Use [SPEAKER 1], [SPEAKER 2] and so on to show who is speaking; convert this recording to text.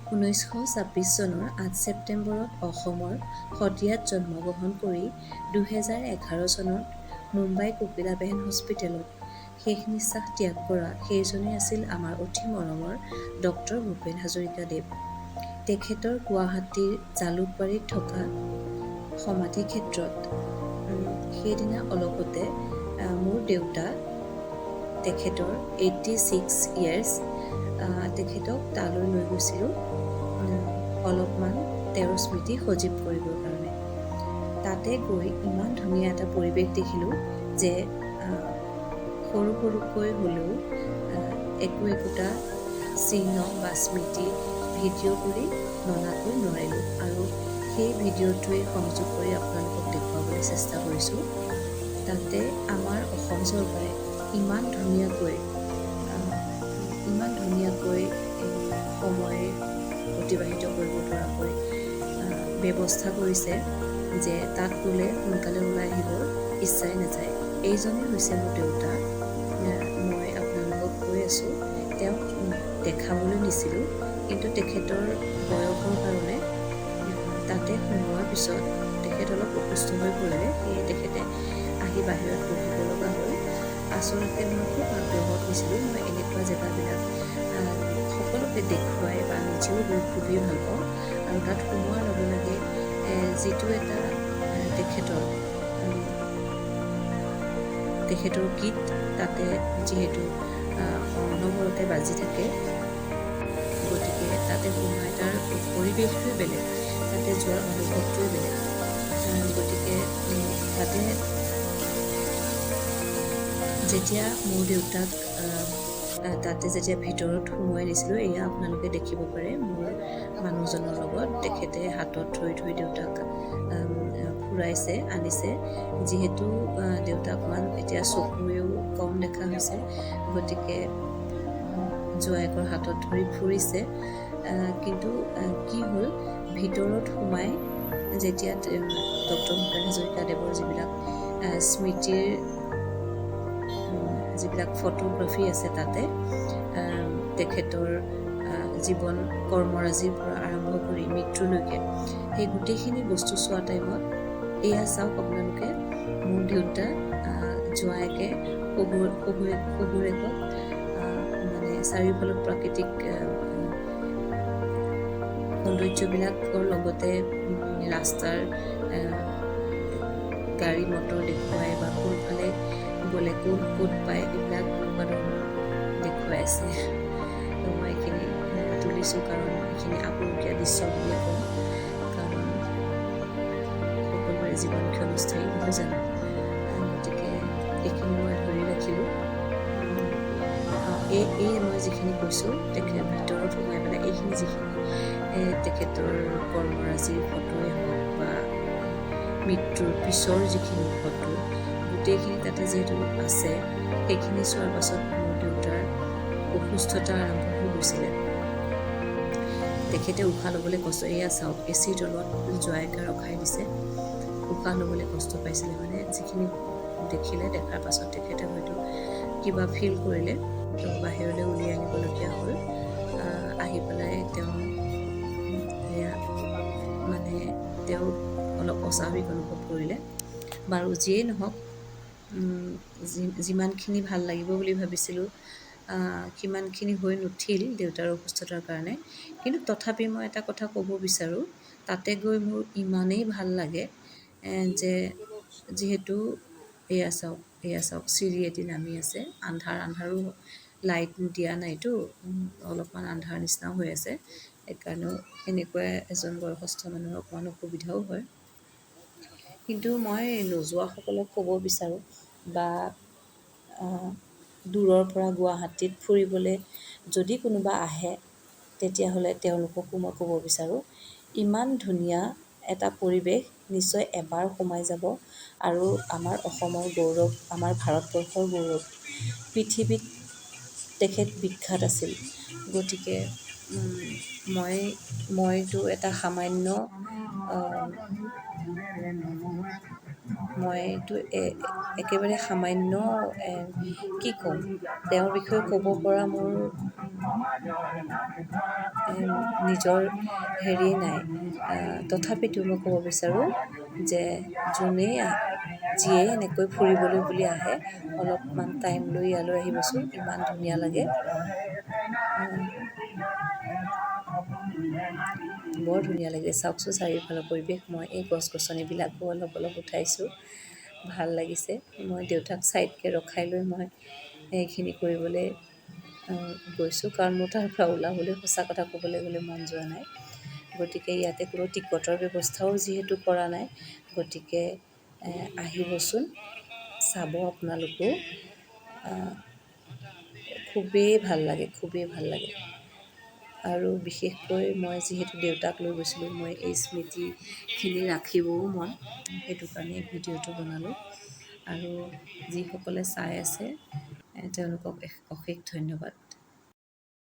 [SPEAKER 1] 1926 চনৰ 8 ছেপ্টেম্বৰত অসমৰ শদিয়াত জন্মগ্ৰহণ কৰি 2011 চনত মুম্বাই কোকিলাবেন হস্পিটেলত শেষ নিশ্বাস ত্যাগ কৰা সেইজনেই আছিল আমাৰ অতি মৰমৰ ডক্টৰ ভূপেন হাজৰিকাদেৱ। তেখেতৰ গুৱাহাটীৰ জালুকবাৰীত থকা সমাধি ক্ষেত্ৰত সেইদিনা অলপতে মোৰ দেউতা, তেখেতৰ 86 ইয়েৰ্ছ, তেখেতক তালৈ লৈ গৈছিলোঁ অলপমান তেওঁৰ স্মৃতি সজীৱ কৰিবৰ কাৰণে। তাতে গৈ ইমান ধুনীয়া এটা পৰিৱেশ দেখিলোঁ যে সৰু সৰুকৈ হ'লেও একো একোটা চিহ্ন বা স্মৃতি ভিডিঅ' কৰি ননাকৈ নোৱাৰিলোঁ আৰু সেই ভিডিঅ'টোৱে সংযোগ কৰি আপোনালোকক দেখুৱাবলৈ চেষ্টা কৰিছোঁ। তাতে আমাৰ অসম চৰকাৰে ইমান ধুনীয়াকৈ সময় অতিবাহিত কৰিব পৰাকৈ ব্যৱস্থা কৰিছে যে তাত গ'লে সোনকালে ওলাই আহিবৰ ইচ্ছাই নাযায়। এইজনেই হৈছে মোৰ দেউতা। মই আপোনালোকক কৈ আছোঁ, তেওঁক দেখাবলৈ নিছিলোঁ, কিন্তু তেখেতৰ বয়সৰ কাৰণে তাতে সোমোৱাৰ পিছত তেখেত অলপ অসুস্থ হৈ পৰিলে। সেয়ে তেখেতে আহি বাহিৰত বহিব লগা হ'ল। আচলতে মই খুব আগ্ৰহত নিছিলোঁ। মই এনেকুৱা জেগাবিলাক সকলোকে দেখুৱাই বা নিজেও গৈ খুবেই ভাল পাওঁ। আৰু তাত সোমোৱাৰ লগে লগে যিটো এটা তেখেতৰ গীত তাতে যিহেতু অনবৰতে বাজি থাকে, গতিকে তাতে সোমাই তাৰ পৰিৱেশটোৱে বেলেগ, তাতে যোৱাৰ অনুভৱটোৱে বেলেগ। গতিকে তাতে যেতিয়া মোৰ দেউতাক তাতে যেতিয়া ভিতৰত সোমোৱাই দিছিলোঁ, এয়া আপোনালোকে দেখিব পাৰে মোৰ মানুহজনৰ লগত তেখেতে হাতত ধৰি ধৰি দেউতাক ফুৰাইছে, আনিছে। যিহেতু দেউতা অকণমান এতিয়া চকুৰেও কম দেখা হৈছে, গতিকে জোঁৱায়েকৰ হাতত ধৰি ফুৰিছে। কিন্তু কি হ'ল, ভিতৰত সোমাই যেতিয়া ডক্টৰ ভূপেন হাজৰিকাদেৱৰ যিবিলাক স্মৃতিৰ যিবিলাক ফটোগ্ৰাফী আছে, তাতে তেখেতৰ জীৱন কৰ্মৰাজিৰ পৰা আৰম্ভ কৰি মৃত্যুলৈকে সেই গোটেইখিনি বস্তু চোৱা টাইমত, এয়া চাওক আপোনালোকে, মোৰ দেউতা জোঁৱায়েকে শহুৰেকক মানে চাৰিওফালৰ প্ৰাকৃতিক সৌন্দৰ্যবিলাকৰ লগতে ৰাস্তাৰ গাড়ী মটৰ দেখুৱাই বা কোনফালে গ'লে কোন ক'ত পায়, এইবিলাক এনেকুৱা ধৰণৰ দেখুৱাই আছে। তো মই এইখিনি তুলিছোঁ, কাৰণ এইখিনি আপুৰুগীয়া দৃশ্য বুলিয়ে ক'ম, কাৰণ সকলোৰে জীৱন ক্ষণস্থায়ী নহয় জানো? গতিকে এইখিনি মই ধৰি ৰাখিলোঁ। এই মই যিখিনি কৈছোঁ, তেখেত ভিতৰত সোমাই পেলাই এইখিনি যিখিনি তেখেতৰ কৰ্মৰাজিৰ ফটোৱে হওক বা মৃত্যুৰ পিছৰ যিখিনি ফটো, গোটেইখিনি তাতে যিহেতু আছে, সেইখিনি চোৱাৰ পাছত মোৰ দেউতাৰ অসুস্থতা আৰম্ভ হৈ গৈছিলে। তেখেতে উশাহ ল'বলৈ কষ্ট, এয়া চাওক, এ চিৰ তলত জোঁৱায়েকে ৰখাই দিছে, উশাহ ল'বলৈ কষ্ট পাইছিলে। মানে যিখিনি দেখিলে, দেখাৰ পাছত তেখেতে হয়তো কিবা ফিল কৰিলে, তো বাহিৰলৈ উলিয়াই আনিবলগীয়া হ'ল। আহি পেলাই তেওঁ সেয়া মানে তেওঁ অলপ অস্বাভাৱিক অনুভৱ কৰিলে। বাৰু যিয়েই নহওক, যিমানখিনি ভাল লাগিব বুলি ভাবিছিলোঁ সিমানখিনি হৈ নুঠিল দেউতাৰ অসুস্থতাৰ কাৰণে। কিন্তু তথাপি মই এটা কথা ক'ব বিচাৰোঁ, তাতে গৈ মোৰ ইমানেই ভাল লাগে যে যিহেতু এয়া চাওক, এয়া চাওক, চিৰিয়েদি নামি আছে। আন্ধাৰ আন্ধাৰো, লাইট দিয়া নাইতো, অলপমান আন্ধাৰ নিচিনাও হৈ আছে। সেইকাৰণেও এনেকুৱা এজন বয়সস্থ মানুহৰ অকণমান অসুবিধাও হয়। কিন্তু মই নোযোৱাসকলক ক'ব বিচাৰোঁ বা দূৰৰ পৰা গুৱাহাটীত ফুৰিবলৈ যদি কোনোবা আহে, তেতিয়াহ'লে তেওঁলোককো মই ক'ব বিচাৰোঁ, ইমান ধুনীয়া এটা পৰিৱেশ, নিশ্চয় এবাৰ সোমাই যাব। আৰু আমাৰ অসমৰ গৌৰৱ, আমাৰ ভাৰতবৰ্ষৰ গৌৰৱ, পৃথিৱীত তেখেত বিখ্যাত আছিল। গতিকে মইতো এটা সামান্য, মইতো একেবাৰে সামান্য, কি ক'ম, তেওঁৰ বিষয়ে ক'ব পৰা মোৰ নিজৰ হেৰি নাই। তথাপিতো মই ক'ব বিচাৰোঁ যে যোনেই যিয়েই এনেকৈ ফুৰিবলৈ বুলি আহে, অলপমান টাইম লৈ ইয়ালৈ আহিবচোন, ইমান ধুনীয়া লাগে, বৰ ধুনীয়া লাগে। চাওকচোন চাৰিওফালৰ পৰিৱেশ। মই এই গছ গছনিবিলাকো অলপ অলপ উঠাইছোঁ, ভাল লাগিছে। মই দেউতাক ছাইডকৈ ৰখাই লৈ মই এইখিনি কৰিবলৈ গৈছোঁ, কাৰণ মোৰ তাৰ পৰা ওলাবলৈ সঁচা কথা ক'বলৈ গ'লে মন যোৱা নাই। গতিকে ইয়াতে কোনো টিকটৰ ব্যৱস্থাও যিহেতু কৰা নাই, গতিকে আহিবচোন, চাব আপোনালোকেও। খুবেই ভাল লাগে, খুবেই ভাল লাগে। আৰু বিশেষকৈ মই যিহেতু দেউতাক লৈ গৈছিলোঁ, মই এই স্মৃতিখিনি ৰাখিবও মন, সেইটো কাৰণে ভিডিঅ'টো বনালোঁ। আৰু যিসকলে চাই আছে তেওঁলোকক অশেষ ধন্যবাদ।